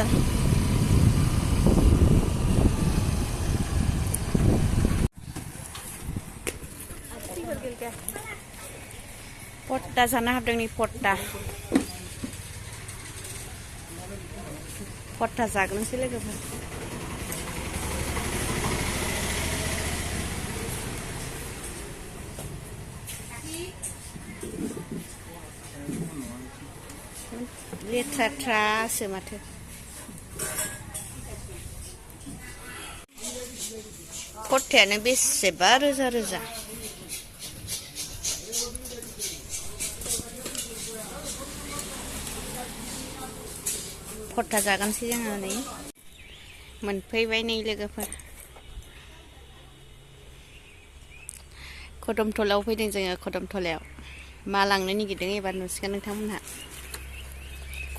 लोगोफोर पट्टा जानो हाबदों नि पट्टा जाग्रोनोसै लोगोफोर लेथ्राथ्रासो माथो पट्टायानो बेसेबा रोजा रोजा पट्टा जागोनसै जोङो नै मोनफैबाय नै लोगोफोर खदमथलाव फैदों जोङो खदमथलायाव मा लांनो नागिरदों एबार नुसिगोन नोंथांमोनहा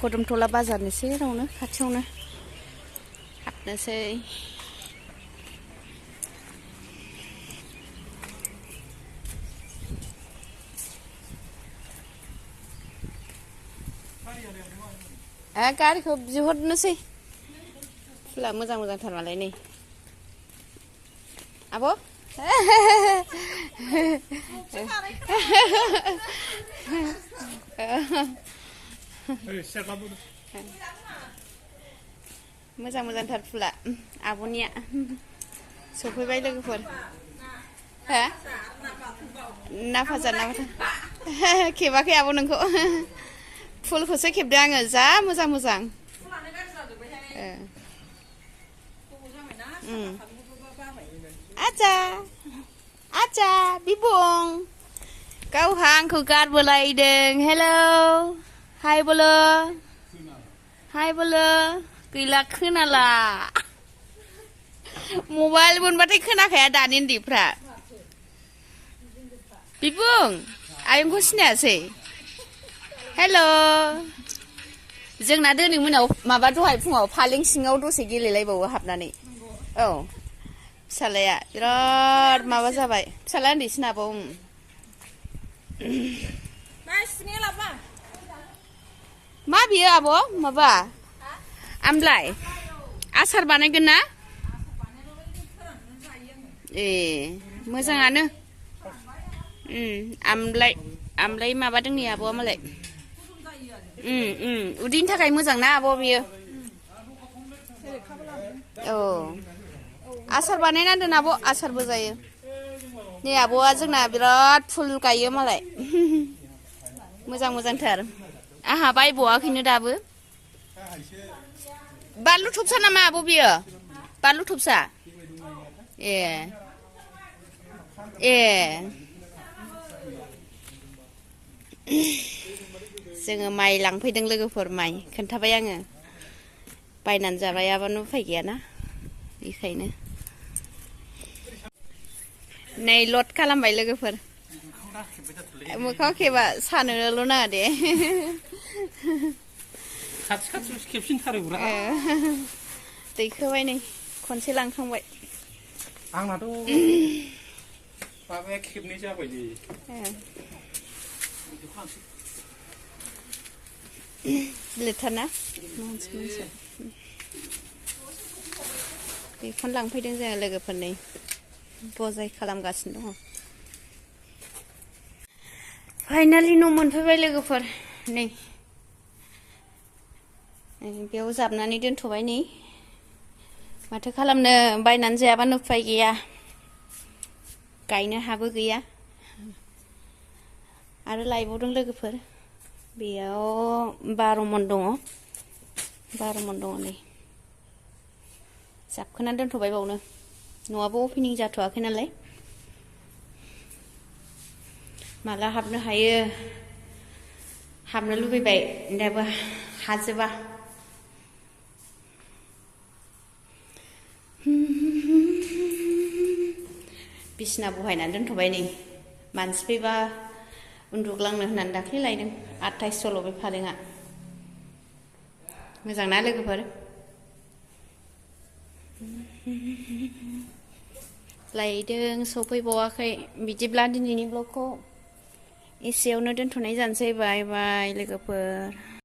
खदमथला बाजारनि सेरावनो खाथियावनो हाबनोसै गारिखौ बिहरनोसै फुला मोजां मोजांथार मालाय नै आब' मोजां मोजांथार फुला आब'निया सफैबाय लोगोफोर हा ना फाजा ना खेबाखै आब' नोंखौ फुलखौसो खेबदों आङो जा मोजां मोजां आजा आजा बिबुं गावहा आंखौ गारबोलायदों हेलौ हाय बोलो गैला खोनाला मबाइल मोनबाथाय खोनाखाया दानि उन्दैफ्रा बिबुं आयंखौ सिनायासै हेल' जोंना दिनै मोनाव माबा दहाय फुङाव फालें सिङाव दसे गेलेलायबावो हाबनानै औ फिसालाया बिराद माबा जाबाय फिसाला उन्दैसिनाबो मा बियो आब' माबा आमलाय आसार बानायगोन ना ए मोजाङानो आमलाय माबादों नै आब'आ मालाय उदैनि थाखाय मोजां ना आब' बियो औ आसार बानायना दोन आब' आसारबो जायो नै आब'आ जोंना बिराद फुल गायो मालाय मोजां मोजांथार आंहा बायबावाखैनो दाबो बानलु थबसा नामा आब' बियो बानलु थबसा ए जोङो माइ लांफैदों लोगोफोर माइ खोन्थाबाय आङो बायनानै जाबायाबानो उफाय गैयाना बेखायनो नै लड खालामबाय लोगोफोर मोखाङाव खेबा सानोल' नाङा दे खाथि खाथियावसो खेबसिनथारोब्रा दैखोबाय नै खनसे लांखांबाय आंनाथ' माबाया खेबनै जाबाय दे लेथारना बेखौनो लांफैदों जोङो लोगोफोरनि बजाय खालामगासिनो दङ फाइनालि न' मोनफैबाय लोगोफोर नै बेयाव जाबनानै दोनथ'बाय नै माथो खालामनो बायनानै जायाबानो उफाय गैया गायनो हाबो गैया आरो लायबावदों लोगोफोर बेयाव 12 मन दङ नै जाबखोनानै दोनथ'बाय बावनो न'आबो अपेनिं जाथ'वाखै नालाय माला हाबनो हायो हाबनो लुबैबाय दाबो हाजोबा बिसिना बहायनानै दोनथ'बाय नै मानसि फैबा उन्दुग्लांनो होननानै दाख्लै लायदों 2800 बे फालेङा मोजां ना लोगोफोर लायदों सफैबावाखै बिदिब्ला दिनैनि ब्लगखौ एसेयावनो दोनथ'नाय जानोसै बाय बाय लोगोफोर